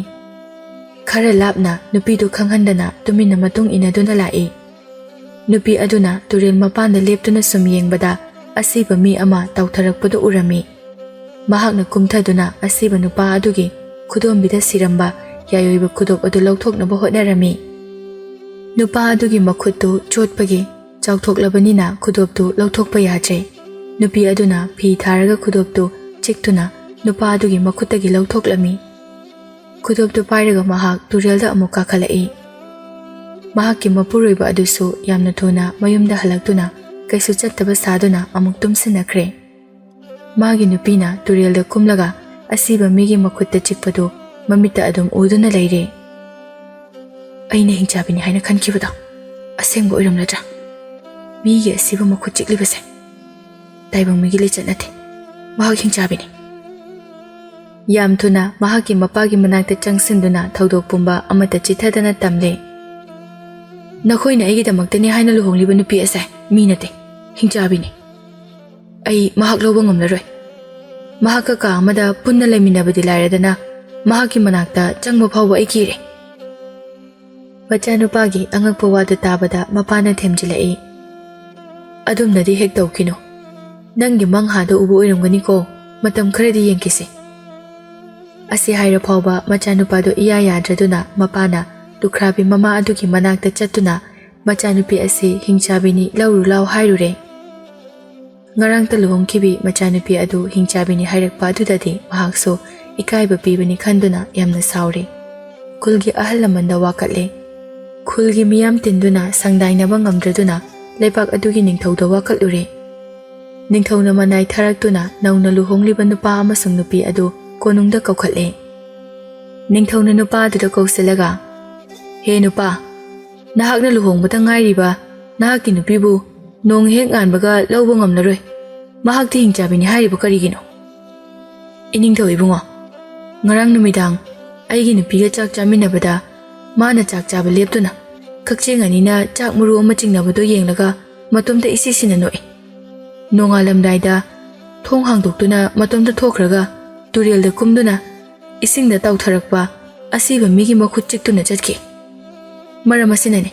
ꯈꯔ ꯂꯥꯞꯅ ꯅꯨꯄꯤꯗꯨ ꯈꯪꯍꯟꯗꯅ ꯇꯨꯃꯤꯟꯅ ꯃꯇꯨꯡ ꯏꯟꯅꯗꯨꯅ ꯂꯥꯛꯏ꯫ ꯅꯨꯄꯤ ꯑꯗꯨꯅ ꯇꯨꯔꯦꯜ ꯃꯄꯥꯟꯗ ꯂꯦꯞꯇꯨꯅ ꯁꯨꯝ ꯌꯦꯡꯕꯗ ꯑꯁꯤꯕ ꯃꯤ ꯑꯃ ꯇꯥꯎꯊꯔꯛꯄꯗꯨ ꯎꯔꯝꯃꯤ꯫ ꯃꯍꯥꯛꯅ ꯀꯨꯝꯊꯗꯨꯅ ꯑꯁꯤꯕ ꯅꯨꯄꯥ ꯑꯗꯨꯒꯤ ꯈꯨꯗꯣꯝꯕꯤꯗ ꯁꯤꯔꯝꯕ ꯌꯥꯏꯑꯣꯏꯕ ꯈꯨꯗꯣꯞ ꯑꯗꯨ ꯂꯧꯊꯣꯛꯅꯕ ꯍꯣꯠꯅꯔꯝꯃꯤ꯫ ꯅꯨꯄꯥ ꯑꯗꯨꯒꯤ ꯃꯈꯨꯠꯇꯨ ꯆꯣꯠꯄꯒꯤ ꯆꯥꯎꯊꯣꯛꯂꯕꯅꯤꯅ ꯈꯨꯗꯣꯞꯇꯨ ꯂꯧꯊꯣꯛꯄ ꯌꯥꯗ꯭ꯔꯦ꯫ ꯅꯨꯄꯤ ꯑꯗꯨꯅ ꯐꯤ ꯊꯥꯔꯒ ꯈꯨꯗꯣꯞꯇꯨ ꯆꯤꯛꯇꯨꯅ ꯅꯨꯄꯥ ꯑꯗꯨꯒꯤ ꯃꯈꯨꯠꯇꯒꯤ ꯂꯧꯊꯣꯛꯂꯝꯃꯤ꯫ ꯈꯨꯗꯣꯞꯇꯨ ꯄꯥꯏꯔꯒ ꯃꯍꯥꯛ ꯇꯨꯔꯦꯜꯗ ꯑꯃꯨꯛ ꯀꯥꯈꯠꯂꯛꯏ꯫ ꯃꯍꯥꯛꯀꯤ ꯃꯄꯨꯔꯣꯏꯕ ꯑꯗꯨꯁꯨ ꯌꯥꯝꯅ ꯊꯨꯅ ꯃꯌꯨꯝꯗ ꯍꯜꯂꯛꯇꯨꯅ ꯀꯩꯁꯨ ꯆꯠꯇꯕ ꯁꯥꯗꯨꯅ ꯑꯃꯨꯛ ꯇꯨꯝꯁꯤꯟꯅꯈ꯭ꯔꯦ꯫ ꯃꯥꯒꯤ ꯅꯨꯄꯤꯅ ꯇꯨꯔꯦꯜꯗ ꯀꯨꯝꯂꯒ ꯑꯁꯤꯕ ꯃꯤꯒꯤ ꯃꯈꯨꯠꯇ ꯆꯤꯛꯄꯗꯨ ꯃꯃꯤꯠꯇ ꯑꯗꯨꯝ ꯎꯗꯨꯅ ꯂꯩꯔꯦ꯫ "ꯑꯩꯅ ꯍꯤꯡꯆꯥꯕꯤꯅꯤ ꯍꯥꯏꯅ ꯈꯟꯈꯤꯕꯗꯣ ꯑꯁꯦꯡꯕ ꯑꯣꯏꯔꯝꯂꯗ꯭ꯔꯥ? ꯃꯤꯒꯤ ꯑꯁꯤꯕ ꯃꯈꯨꯠ ꯆꯤꯛꯂꯤꯕꯁꯦ ꯇꯥꯏꯕꯪ ꯃꯤꯒꯤ ꯂꯤꯆꯠ ꯅꯠꯇꯦ, ꯃꯍꯥꯛ ꯍꯤꯡꯆꯥꯕꯤꯅꯤ꯫" ꯌꯥꯝ ꯊꯨꯅ ꯃꯍꯥꯛꯀꯤ ꯃꯄꯥꯒꯤ ꯃꯅꯥꯛꯇ ꯆꯪꯁꯤꯟꯗꯨꯅ ꯊꯧꯗꯣꯛ ꯄꯨꯝꯕ ꯑꯃꯠꯇ ꯆꯤꯊꯗꯅ ꯇꯝꯂꯦ꯫ "ꯅꯈꯣꯏꯅ ꯑꯩꯒꯤꯗꯃꯛꯇꯅꯤ ꯍꯥꯏꯅ ꯂꯨꯍꯣꯡꯂꯤꯕ ꯅꯨꯄꯤ ꯑꯁꯦ ꯃꯤ ꯅꯠꯇꯦ, ꯍꯤꯡꯆꯥꯕꯤꯅꯤ꯫ ꯑꯩ ꯃꯍꯥꯛ ꯂꯧꯕ ꯉꯝꯂꯔꯣꯏ꯫ ꯃꯍꯥꯛꯀ ꯀꯥ ꯑꯃꯗ ꯄꯨꯟꯅ ꯂꯩꯃꯤꯟꯅꯕꯗꯤ ꯂꯥꯏꯔꯗꯅ ꯃꯍꯥꯛꯀꯤ ꯃꯅꯥꯛꯇ ꯆꯪꯕ ꯐꯥꯎꯕ ꯑꯩ ꯀꯤꯔꯦ꯫" ꯃꯆꯥꯅꯨꯄꯥꯒꯤ ꯑꯉꯛꯄ ꯋꯥꯗꯨ ꯇꯥꯕꯗ ꯃꯄꯥꯅ ꯊꯦꯝꯖꯤꯜꯂꯛꯏ꯫ "ꯑꯗꯨꯝꯅꯗꯤ ꯍꯦꯛ ꯇꯧꯈꯤꯅꯨ꯫ ꯅꯪꯒꯤ ꯃꯪꯍꯥꯗꯣ ꯎꯕ ꯑꯣꯏꯔꯝꯒꯅꯤꯀꯣ꯫ ꯃꯇꯝ ꯈꯔꯗꯤ ꯌꯦꯡꯈꯤꯁꯤ꯫" ꯑꯁꯤ ꯍꯥꯏꯔ ꯐꯥꯎꯕ ꯃꯆꯥꯅꯨꯄꯥꯗꯨ ꯏꯌꯥ ꯌꯥꯗ꯭ꯔꯗꯨꯅ ꯃꯄꯥꯅ ꯂꯨꯈ꯭ꯔꯥꯕꯤ ꯃꯃꯥ ꯑꯗꯨꯒꯤ ꯃꯅꯥꯛꯇ ꯆꯠꯇꯨꯅ ꯃꯆꯥꯅꯨꯄꯤ ꯑꯁꯤ ꯍꯤꯡꯆꯥꯕꯤꯅꯤ, ꯂꯧꯔꯨ ꯂꯥꯎ ꯍꯥꯏꯔꯨꯔꯦ꯫ ꯉꯔꯥꯡꯇ ꯂꯨꯍꯣꯡꯈꯤꯕꯤ ꯃꯆꯥꯅꯨꯄꯤ ꯑꯗꯨ ꯍꯤꯡꯆꯥꯕꯤꯅꯤ ꯍꯥꯏꯔꯛꯄ ꯑꯗꯨꯗꯗꯤ ꯃꯍꯥꯛꯁꯨ ꯏꯀꯥꯏꯕ ꯄꯤꯕꯅꯤ ꯈꯟꯗꯨꯅ ꯌꯥꯝꯅ ꯁꯥꯎꯔꯦ꯫ ꯈꯨꯜꯒꯤ ꯑꯍꯜ ꯂꯃꯟꯗ ꯋꯥꯀꯠꯂꯦ꯫ ꯈꯨꯜꯒꯤ ꯃꯤꯌꯥꯝ ꯇꯤꯟꯗꯨꯅ ꯁꯪꯗꯥꯏꯅꯕ ꯉꯝꯗ꯭ꯔꯗꯨꯅ ꯂꯩꯕꯥꯛ ꯑꯗꯨꯒꯤ ꯅꯤꯡꯊꯧꯗ ꯋꯥꯀꯠꯂꯨꯔꯦ꯫ ꯅꯤꯡꯊꯧꯅ ꯃꯅꯥꯏ ꯊꯥꯔꯛꯇꯨꯅ ꯅꯧꯅ ꯂꯨꯍꯣꯡꯂꯤꯕ ꯅꯨꯄꯥ ꯑꯃꯁꯨꯡ ꯅꯨꯄꯤ ꯑꯗꯨ ꯀꯣꯅꯨꯡꯗ ꯀꯧꯈꯠꯂꯦ꯫ ꯅꯤꯡꯊꯧꯅ ꯅꯨꯄꯥ ꯑꯗꯨꯗ ꯀꯧꯁꯤꯜꯂꯒ, "ꯍꯦ ꯅꯨꯄꯥ, ꯅꯍꯥꯛꯅ ꯂꯨꯍꯣꯡꯕꯗ ꯉꯥꯏꯔꯤꯕ ꯅꯍꯥꯛꯀꯤ ꯅꯨꯄꯤꯕꯨ ꯅꯣꯡ ꯍꯦꯛ ꯉꯥꯟꯕꯒ ꯂꯧꯕ ꯉꯝꯂꯔꯣꯏ꯫ ꯃꯍꯥꯛꯇꯤ ꯍꯤꯡꯆꯥꯕꯤꯅꯤ ꯍꯥꯏꯔꯤꯕ ꯀꯔꯤꯒꯤꯅꯣ?" "ꯏꯅꯤꯡꯊꯧ ꯏꯕꯨꯡꯉꯣ, ꯉꯔꯥꯡ ꯅꯨꯃꯤꯗꯥꯡ ꯑꯩꯒꯤ ꯅꯨꯄꯤꯒ ꯆꯥꯛ ꯆꯥꯃꯤꯟꯅꯕꯗ ꯃꯥꯅ ꯆꯥꯛ ꯆꯥꯕ ꯂꯦꯞꯇꯨꯅ ꯀꯛꯆꯦꯡ ꯑꯅꯤꯅ ꯆꯥꯛ ꯃꯔꯨ ꯑꯃ ꯆꯤꯡꯅꯕꯗꯣ ꯌꯦꯡꯂꯒ ꯃꯇꯣꯝꯇ ꯏꯁꯤ ꯁꯤꯅ ꯅꯣꯛꯑꯦ꯫ ꯅꯣꯡꯉꯥꯜꯂꯝꯗꯥꯏꯗ ꯊꯣꯡ ꯍꯥꯡꯗꯣꯛꯇꯨꯅ ꯃꯇꯣꯝꯇ ꯊꯣꯛꯈ꯭ꯔꯒ ꯇꯨꯔꯦꯜꯗ ꯀꯨꯝꯗꯨꯅ ꯏꯁꯤꯡꯗ ꯇꯥꯎꯊꯔꯛꯄ ꯑꯁꯤꯕ ꯃꯤꯒꯤ ꯃꯈꯨꯠ ꯆꯤꯛꯇꯨꯅ ꯆꯠꯈꯤ꯫ ꯃꯔꯝ ꯑꯁꯤꯅꯅꯤ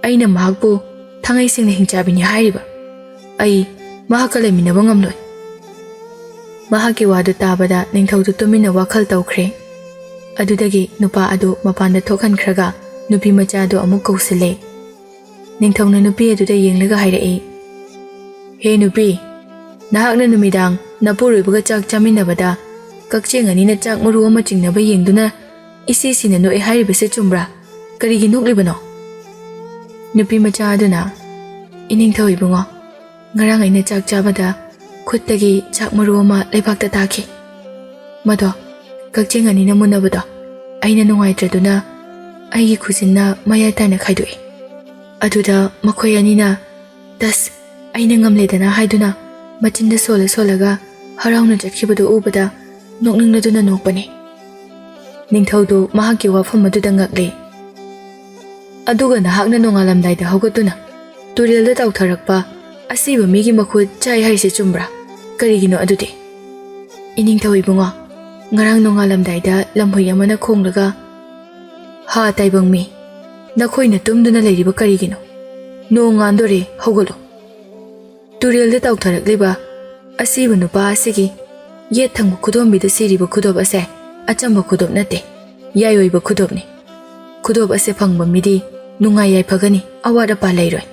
ꯑꯩꯅ ꯃꯍꯥꯛꯄꯨ ꯊꯥꯡꯉꯩ ꯁꯦꯡꯅ ꯍꯤꯡꯆꯥꯕꯤꯅꯤ ꯍꯥꯏꯔꯤꯕ꯫ ꯑꯩ ꯃꯍꯥꯛꯀ ꯂꯩꯃꯤꯟꯅꯕ ꯉꯝꯂꯣꯏ꯫" ꯃꯍꯥꯛꯀꯤ ꯋꯥꯗꯨ ꯇꯥꯕꯗ ꯅꯤꯡꯊꯧꯗꯨ ꯇꯨꯃꯤꯟꯅ ꯋꯥꯈꯜ ꯇꯧꯈ꯭ꯔꯦ꯫ ꯑꯗꯨꯗꯒꯤ ꯅꯨꯄꯥ ꯑꯗꯨ ꯃꯄꯥꯟꯗ ꯊꯣꯛꯍꯟꯈ꯭ꯔꯒ ꯅꯨꯄꯤ ꯃꯆꯥ ꯑꯗꯨ ꯑꯃꯨꯛ ꯀꯧꯁꯤꯜꯂꯦ꯫ ꯅꯤꯡꯊꯧꯅ ꯅꯨꯄꯤ ꯑꯗꯨꯗ ꯌꯦꯡꯂꯒ ꯍꯥꯏꯔꯛꯏ, "ꯍꯦ ꯅꯨꯄꯤ, ꯅꯍꯥꯛꯅ ꯅꯨꯃꯤꯗꯥꯡ ꯅꯄꯨꯔꯣꯏꯕꯒ ꯆꯥꯛ ꯆꯥꯃꯤꯟꯅꯕꯗ ꯀꯛꯆꯦꯡ ꯑꯅꯤꯅ ꯆꯥꯛ ꯃꯔꯨ ꯑꯃ ꯆꯤꯡꯅꯕ ꯌꯦꯡꯗꯨꯅ ꯏꯁꯤ ꯁꯤꯅ ꯅꯣꯛꯑꯦ ꯍꯥꯏꯔꯤꯕꯁꯦ ꯆꯨꯝꯕ꯭ꯔꯥ? ꯀꯔꯤꯒꯤ ꯅꯣꯛꯂꯤꯕꯅꯣ?" ꯅꯨꯄꯤ ꯃꯆꯥ ꯑꯗꯨꯅ, "ꯏꯅꯤꯡꯊꯧ ꯏꯕꯨꯡꯉꯣ, ꯉꯔꯥꯡ ꯑꯩꯅ ꯆꯥꯛ ꯆꯥꯕꯗ ꯈꯨꯠꯇꯒꯤ ꯆꯥꯛ ꯃꯔꯨ ꯑꯃ ꯂꯩꯕꯥꯛꯇ ꯇꯥꯈꯤ꯫ ꯃꯗꯣ ꯀꯛꯆꯦꯡ ꯑꯅꯤꯅ ꯃꯨꯟꯅꯕꯗꯣ ꯑꯩꯅ ꯅꯨꯡꯉꯥꯏꯇ꯭ꯔꯗꯨꯅ ꯑꯩꯒꯤ ꯈꯨꯖꯤꯟꯅ ꯃꯌꯥꯏ ꯇꯥꯅ ꯈꯥꯏꯗꯣꯛꯏ꯫ ꯑꯗꯨꯗ ꯃꯈꯣꯏ ꯑꯅꯤꯅ, 'ꯇꯁ, ꯑꯩꯅ ꯉꯝꯂꯦꯗꯅ' ꯍꯥꯏꯗꯨꯅ ꯃꯆꯤꯟꯗ ꯁꯣꯜꯂ ꯁꯣꯜꯂꯒ ꯍꯔꯥꯎꯅ ꯆꯠꯈꯤꯕꯗꯨ ꯎꯕꯗ ꯅꯣꯛꯅꯤꯡꯂꯗꯨꯅ ꯅꯣꯛꯄꯅꯤ꯫" ꯅꯤꯡꯊꯧꯗꯨ ꯃꯍꯥꯛꯀꯤ ꯋꯥꯐꯝ ꯑꯗꯨꯗ ꯉꯛꯂꯦ꯫ "ꯑꯗꯨꯒ ꯅꯍꯥꯛꯅ ꯅꯣꯡꯉꯥꯜꯂꯝꯗꯥꯏꯗ ꯍꯧꯒꯠꯇꯨꯅ ꯇꯨꯔꯦꯜꯗ ꯇꯥꯎꯊꯔꯛꯄ ꯑꯁꯤꯕ ꯃꯤꯒꯤ ꯃꯈꯨꯠ ꯆꯥꯏ ꯍꯥꯏꯔꯤꯁꯦ ꯆꯨꯝꯕ꯭ꯔꯥ? ꯀꯔꯤꯒꯤꯅꯣ ꯑꯗꯨꯗꯤ?" "ꯏꯅꯤꯡꯊꯧ ꯏꯕꯨꯡꯉꯣ, ꯉꯔꯥꯡ ꯅꯣꯡꯉꯥꯜꯂꯝꯗꯥꯏꯗ ꯂꯝꯍꯨꯏ ꯑꯃꯅ ꯈꯣꯡꯂꯒ, 'ꯍꯥ ꯇꯥꯏꯕꯪ ꯃꯤ, ꯅꯈꯣꯏꯅ ꯇꯨꯝꯗꯨꯅ ꯂꯩꯔꯤꯕ ꯀꯔꯤꯒꯤꯅꯣ? ꯅꯣꯡ ꯉꯥꯟꯗꯣꯔꯦ, ꯍꯧꯒꯠꯂꯨ꯫ ꯇꯨꯔꯦꯜꯗ ꯇꯥꯎꯊꯔꯛꯂꯤꯕ ꯑꯁꯤꯕ ꯅꯨꯄꯥ ꯑꯁꯤꯒꯤ ꯌꯦꯠ ꯊꯪꯕ ꯈꯨꯗꯣꯝꯕꯤꯗ ꯁꯤꯔꯤꯕ ꯈꯨꯗꯣꯞ ꯑꯁꯦ ꯑꯆꯝꯕ ꯈꯨꯗꯣꯞ ꯅꯠꯇꯦ, ꯌꯥꯏꯑꯣꯏꯕ ꯈꯨꯗꯣꯞꯅꯤ꯫ ꯈꯨꯗꯣꯞ ꯑꯁꯦ ꯐꯪꯕ ꯃꯤꯗꯤ ꯅꯨꯡꯉꯥꯏ ꯌꯥꯏꯐꯒꯅꯤ, ꯑꯋꯥꯠ ꯑꯄꯥ ꯂꯩꯔꯣꯏ꯫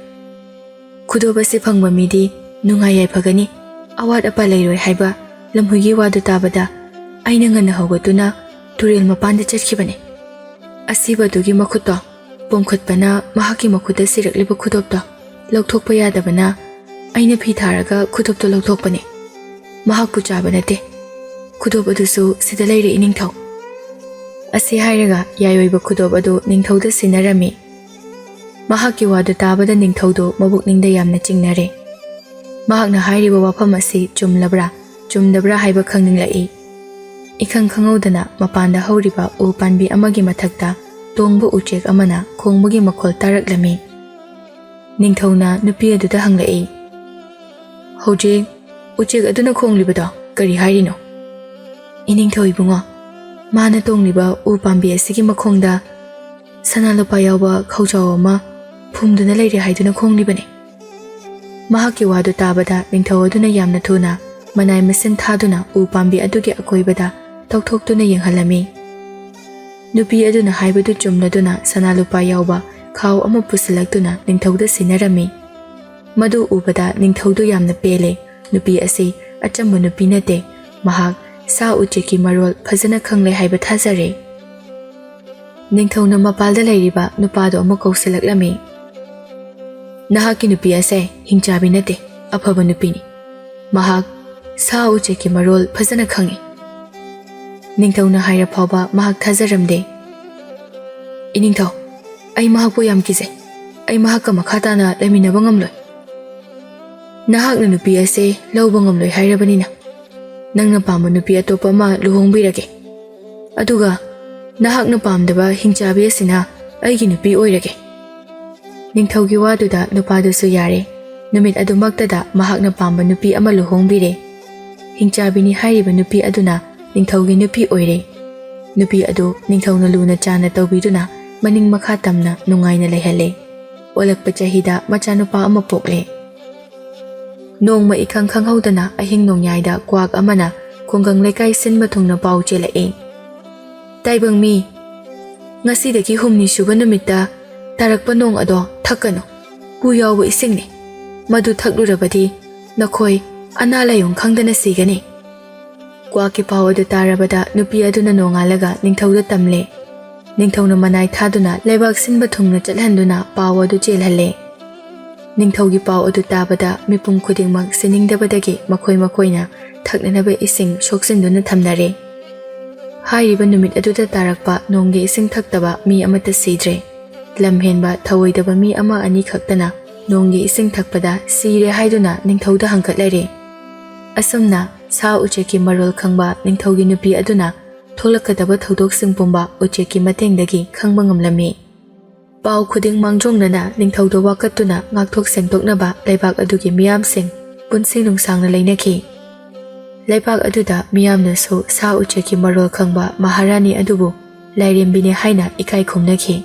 ꯈꯨꯗꯣꯞ ꯑꯁꯤ ꯐꯪꯕ ꯃꯤꯗꯤ ꯅꯨꯡꯉꯥꯏ ꯌꯥꯏꯐꯒꯅꯤ, ꯑꯋꯥꯠ ꯑꯄꯥ ꯂꯩꯔꯣꯏ ꯍꯥꯏꯕ ꯂꯝꯍꯨꯏꯒꯤ ꯋꯥꯗꯨ ꯇꯥꯕꯗ ꯑꯩꯅ ꯉꯟꯅ ꯍꯧꯒꯠꯇꯨꯅ ꯇꯨꯔꯦꯜ ꯃꯄꯥꯟꯗ ꯆꯠꯈꯤꯕꯅꯤ꯫ ꯑꯁꯤꯕꯗꯨꯒꯤ ꯃꯈꯨꯠꯇꯣ ꯄꯣꯝꯈꯠꯄꯅ ꯃꯍꯥꯛꯀꯤ ꯃꯈꯨꯠꯇ ꯁꯤꯔꯛꯂꯤꯕ ꯈꯨꯗꯣꯞꯇꯣ ꯂꯧꯊꯣꯛꯄ ꯌꯥꯗꯕꯅ ꯑꯩꯅ ꯐꯤ ꯊꯥꯔꯒ ꯈꯨꯗꯣꯞꯇꯣ ꯂꯧꯊꯣꯛꯄꯅꯤ꯫ ꯃꯍꯥꯛꯄꯨ ꯆꯥꯕ ꯅꯠꯇꯦ꯫ ꯈꯨꯗꯣꯞ ꯑꯗꯨꯁꯨ ꯁꯤꯗ ꯂꯩꯔꯦ ꯏꯅꯤꯡꯊꯧ꯫ ꯑꯁꯤ ꯍꯥꯏꯔꯒ ꯌꯥꯏꯑꯣꯏꯕ ꯈꯨꯗꯣꯞ ꯑꯗꯨ ꯅꯤꯡꯊꯧꯗ ꯁꯤꯟꯅꯔꯝꯃꯤ꯫ ꯃꯍꯥꯛꯀꯤ ꯋꯥꯗꯨ ꯇꯥꯕꯗ ꯅꯤꯡꯊꯧꯗꯨ ꯃꯕꯨꯛꯅꯤꯡꯗ ꯌꯥꯝꯅ ꯆꯤꯡꯅꯔꯦ꯫ ꯃꯍꯥꯛꯅ ꯍꯥꯏꯔꯤꯕ ꯋꯥꯐꯝ ꯑꯁꯤ ꯆꯨꯝꯂꯕ꯭ꯔꯥ, ꯆꯨꯝꯗꯕ꯭ꯔꯥ ꯍꯥꯏꯕ ꯈꯪꯅꯤꯡꯂꯛꯏ꯫ ꯏꯈꯪ ꯈꯪꯍꯧꯗꯅ ꯃꯄꯥꯟꯗ ꯍꯧꯔꯤꯕ ꯎ ꯄꯥꯝꯕꯤ ꯑꯃꯒꯤ ꯃꯊꯛꯇ ꯇꯣꯡꯕ ꯎꯆꯦꯛ ꯑꯃꯅ ꯈꯣꯡꯕꯒꯤ ꯃꯈꯣꯜ ꯇꯥꯔꯛꯂꯝꯃꯤ꯫ ꯅꯤꯡꯊꯧꯅ ꯅꯨꯄꯤ ꯑꯗꯨꯗ ꯍꯪꯂꯛꯏ, "ꯍꯧꯖꯤꯛ ꯎꯆꯦꯛ ꯑꯗꯨꯅ ꯈꯣꯡꯂꯤꯕꯗꯣ ꯀꯔꯤ ꯍꯥꯏꯔꯤꯅꯣ?" "ꯏꯅꯤꯡꯊꯧ ꯏꯕꯨꯡꯉꯣ, ꯃꯥꯅ ꯇꯣꯡꯂꯤꯕ ꯎ ꯄꯥꯝꯕꯤ ꯑꯁꯤꯒꯤ ꯃꯈꯣꯡꯗ ꯁꯅꯥ ꯂꯨꯄꯥ ꯌꯥꯎꯕ ꯈꯧꯖꯥꯎ ꯑꯃ ꯐꯨꯝꯗꯨꯅ ꯂꯩꯔꯦ ꯍꯥꯏꯗꯨꯅ ꯈꯣꯡꯂꯤꯕꯅꯤ꯫" ꯃꯍꯥꯛꯀꯤ ꯋꯥꯗꯨ ꯇꯥꯕꯗ ꯅꯤꯡꯊꯧ ꯑꯗꯨꯅ ꯌꯥꯝꯅ ꯊꯨꯅ ꯃꯅꯥꯏ ꯃꯁꯤꯟ ꯊꯥꯗꯨꯅ ꯎ ꯄꯥꯝꯕꯤ ꯑꯗꯨꯒꯤ ꯑꯀꯣꯏꯕꯗ ꯇꯧꯊꯣꯛꯇꯨꯅ ꯌꯦꯡꯍꯜꯂꯝꯃꯤ꯫ ꯅꯨꯄꯤ ꯑꯗꯨꯅ ꯍꯥꯏꯕꯗꯨ ꯆꯨꯝꯂꯗꯨꯅ ꯁꯅꯥ ꯂꯨꯄꯥ ꯌꯥꯎꯕ ꯈꯥꯎ ꯑꯃ ꯄꯨꯁꯤꯜꯂꯛꯇꯨꯅ ꯅꯤꯡꯊꯧꯗ ꯁꯤꯟꯅꯔꯝꯃꯤ꯫ ꯃꯗꯨ ꯎꯕꯗ ꯅꯤꯡꯊꯧꯗꯨ ꯌꯥꯝꯅ ꯄꯦꯜꯂꯦ꯫ ꯅꯨꯄꯤ ꯑꯁꯤ ꯑꯆꯝꯕ ꯅꯨꯄꯤ ꯅꯠꯇꯦ꯫ ꯃꯍꯥꯛ ꯁꯥ ꯎꯆꯦꯛꯀꯤ ꯃꯔꯣꯜ ꯐꯖꯅ ꯈꯪꯂꯦ ꯍꯥꯏꯕ ꯊꯥꯖꯔꯦ꯫ ꯅꯤꯡꯊꯧꯅ ꯃꯄꯥꯜꯗ ꯂꯩꯔꯤꯕ ꯅꯨꯄꯥꯗꯨ ꯑꯃꯨꯛ ꯀꯧꯁꯤꯜꯂꯛꯂꯝꯃꯤ꯫ "ꯅꯍꯥꯛꯀꯤ ꯅꯨꯄꯤ ꯑꯁꯦ ꯍꯤꯡꯆꯥꯕꯤ ꯅꯠꯇꯦ, ꯑꯐꯕ ꯅꯨꯄꯤꯅꯤ꯫ ꯃꯍꯥꯛ ꯁꯥ ꯎꯆꯦꯛꯀꯤ ꯃꯔꯣꯜ ꯐꯖꯅ ꯈꯪꯏ꯫" ꯅꯤꯡꯊꯧꯅ ꯍꯥꯏꯔ ꯐꯥꯎꯕ ꯃꯍꯥꯛ ꯊꯥꯖꯔꯝꯗꯦ꯫ "ꯏꯅꯤꯡꯊꯧ, ꯑꯩ ꯃꯍꯥꯛꯄꯨ ꯌꯥꯝ ꯀꯤꯖꯩ꯫ ꯑꯩ ꯃꯍꯥꯛꯀ ꯃꯈꯥ ꯇꯥꯅ ꯂꯩꯃꯤꯟꯅꯕ ꯉꯝꯂꯣꯏ꯫ ꯅꯍꯥꯛꯅ ꯅꯨꯄꯤ ꯑꯁꯦ ꯂꯧꯕ ꯉꯝꯂꯣꯏ ꯍꯥꯏꯔꯕꯅꯤꯅ, ꯅꯪꯅ ꯄꯥꯝꯕ ꯅꯨꯄꯤ ꯑꯇꯣꯞꯄ ꯑꯃ ꯂꯨꯍꯣꯡꯕꯤꯔꯒꯦ꯫ ꯑꯗꯨꯒ ꯅꯍꯥꯛꯅ ꯄꯥꯝꯗꯕ ꯍꯤꯡꯆꯥꯕꯤ ꯑꯁꯤꯅ ꯑꯩꯒꯤ ꯅꯨꯄꯤ ꯑꯣꯏꯔꯒꯦ꯫" ꯅꯤꯡꯊꯧꯒꯤ ꯋꯥꯗꯨꯗ ꯅꯨꯄꯥꯗꯨꯁꯨ ꯌꯥꯔꯦ꯫ ꯅꯨꯃꯤꯠ ꯑꯗꯨꯃꯛꯇꯗ ꯃꯍꯥꯛꯅ ꯄꯥꯝꯕ ꯅꯨꯄꯤ ꯑꯃ ꯂꯨꯍꯣꯡꯕꯤꯔꯦ꯫ ꯍꯤꯡꯆꯥꯕꯤꯅꯤ ꯍꯥꯏꯔꯤꯕ ꯅꯨꯄꯤ ꯑꯗꯨꯅ ꯅꯤꯡꯊꯧꯒꯤ ꯅꯨꯄꯤ ꯑꯣꯏꯔꯦ꯫ ꯅꯨꯄꯤ ꯑꯗꯨ ꯅꯤꯡꯊꯧꯅ ꯂꯨꯅ ꯆꯥꯟꯅ ꯇꯧꯕꯤꯗꯨꯅ ꯃꯅꯤꯡ ꯃꯈꯥ ꯇꯝꯅ ꯅꯨꯡꯉꯥꯏꯅ ꯂꯩꯍꯜꯂꯦ꯫ ꯑꯣꯜꯂꯛꯄ ꯆꯍꯤꯗ ꯃꯆꯥꯅꯨꯄꯥ ꯑꯃ ꯄꯣꯛꯂꯦ꯫ ꯅꯣꯡꯃ ꯏꯈꯪ ꯈꯪꯍꯧꯗꯅ ꯑꯍꯤꯡ ꯅꯣꯡꯌꯥꯏꯗ ꯀ꯭ꯋꯥꯛ ꯑꯃꯅ ꯈꯨꯡꯒꯪ ꯂꯩꯀꯥꯏ ꯁꯤꯟꯕ ꯊꯨꯡꯅ ꯄꯥꯎ ꯆꯦꯜꯂꯛꯏ꯫ "ꯇꯥꯏꯕꯪ ꯃꯤ, ꯉꯁꯤꯗꯒꯤ ꯍꯨꯝꯅꯤ ꯁꯨꯕ ꯅꯨꯃꯤꯠꯇ "ꯇꯥꯔꯛꯄ ꯅꯣꯡ ꯑꯗꯣ ꯊꯛꯀꯅꯨ꯫ ꯍꯨ ꯌꯥꯎꯕ ꯏꯁꯤꯡꯅꯤ꯫ ꯃꯗꯨ ꯊꯛꯂꯨꯔꯕꯗꯤ ꯅꯈꯣꯏ ꯑꯅꯥ ꯂꯥꯏꯌꯣꯡ ꯈꯪꯗꯅ ꯁꯤꯒꯅꯤ꯫" ꯀ꯭ꯋꯥꯛꯀꯤ ꯄꯥꯎ ꯑꯗꯨ ꯇꯥꯔꯕꯗ ꯅꯨꯄꯤ ꯑꯗꯨꯅ ꯅꯣꯡꯉꯥꯜꯂꯒ ꯅꯤꯡꯊꯧꯗ ꯇꯝꯂꯦ꯫ ꯅꯤꯡꯊꯧꯅ ꯃꯅꯥꯏ ꯊꯥꯗꯨꯅ ꯂꯩꯕꯥꯛ ꯁꯤꯟꯕ ꯊꯨꯡꯅ ꯆꯠꯍꯟꯗꯨꯅ ꯄꯥꯎ ꯑꯗꯨ ꯆꯦꯜꯍꯜꯂꯦ꯫ ꯅꯤꯡꯊꯧꯒꯤ ꯄꯥꯎ ꯑꯗꯨ ꯇꯥꯕꯗ ꯃꯤꯄꯨꯝ ꯈꯨꯗꯤꯡꯃꯛ ꯁꯤꯅꯤꯡꯗꯕꯗꯒꯤ ꯃꯈꯣꯏ ꯃꯈꯣꯏꯅ ꯊꯛꯅꯅꯕ ꯏꯁꯤꯡ ꯁꯣꯛꯆꯤꯟꯗꯨꯅ ꯊꯝꯅꯔꯦ꯫ ꯍꯥꯏꯔꯤꯕ ꯅꯨꯃꯤꯠ ꯑꯗꯨꯗ ꯇꯥꯔꯛꯄ ꯅꯣꯡꯒꯤ ꯏꯁꯤꯡ ꯊꯛꯇꯕ ꯃꯤ ꯑꯃꯠꯇ ꯁꯤꯗ꯭ꯔꯦ꯫ ꯂꯝꯍꯦꯟꯕ ꯊꯧꯑꯣꯏꯗꯕ ꯃꯤ ꯑꯃ ꯑꯅꯤ ꯈꯛꯇꯅ ꯅꯣꯡꯒꯤ ꯏꯁꯤꯡ ꯊꯛꯄꯗ ꯁꯤꯔꯦ ꯍꯥꯏꯗꯨꯅ ꯅꯤꯡꯊꯧꯗ ꯍꯪꯒꯠꯂꯔꯦ꯫ ꯑꯁꯨꯝꯅ ꯁꯥ ꯎꯆꯦꯛꯀꯤ ꯃꯔꯣꯜ ꯈꯪꯕ ꯅꯤꯡꯊꯧꯒꯤ ꯅꯨꯄꯤ ꯑꯗꯨꯅ ꯊꯣꯛꯂꯛꯀꯗꯕ ꯊꯧꯗꯣꯛꯁꯤꯡ ꯄꯨꯝꯕ ꯎꯆꯦꯛꯀꯤ ꯃꯇꯦꯡꯗꯒꯤ ꯈꯪꯕ ꯉꯝꯂꯝꯃꯤ꯫ ꯄꯥꯎ ꯈꯨꯗꯤꯡ ꯃꯥꯡꯖꯧꯅꯅ ꯅꯤꯡꯊꯧꯗ ꯋꯥꯀꯠꯇꯨꯅ ꯉꯥꯛꯊꯣꯛ ꯁꯦꯡꯗꯣꯛꯅꯕ ꯂꯩꯕꯥꯛ ꯑꯗꯨꯒꯤ ꯃꯤꯌꯥꯝꯁꯤꯡ ꯄꯨꯟꯁꯤ ꯅꯨꯡꯁꯥꯡꯅ ꯂꯩꯅꯈꯤ꯫ ꯂꯩꯕꯥꯛ ꯑꯗꯨꯗ ꯃꯤꯌꯥꯝꯅꯁꯨ ꯁꯥ ꯎꯆꯦꯛꯀꯤ ꯃꯔꯣꯜ ꯈꯪꯕ ꯃꯍꯥꯔꯥꯅꯤ ꯑꯗꯨꯕꯨ ꯂꯥꯏꯔꯦꯝꯕꯤꯅꯤ ꯍꯥꯏꯅ ꯏꯀꯥꯏ ꯈꯨꯝꯅꯈꯤ꯫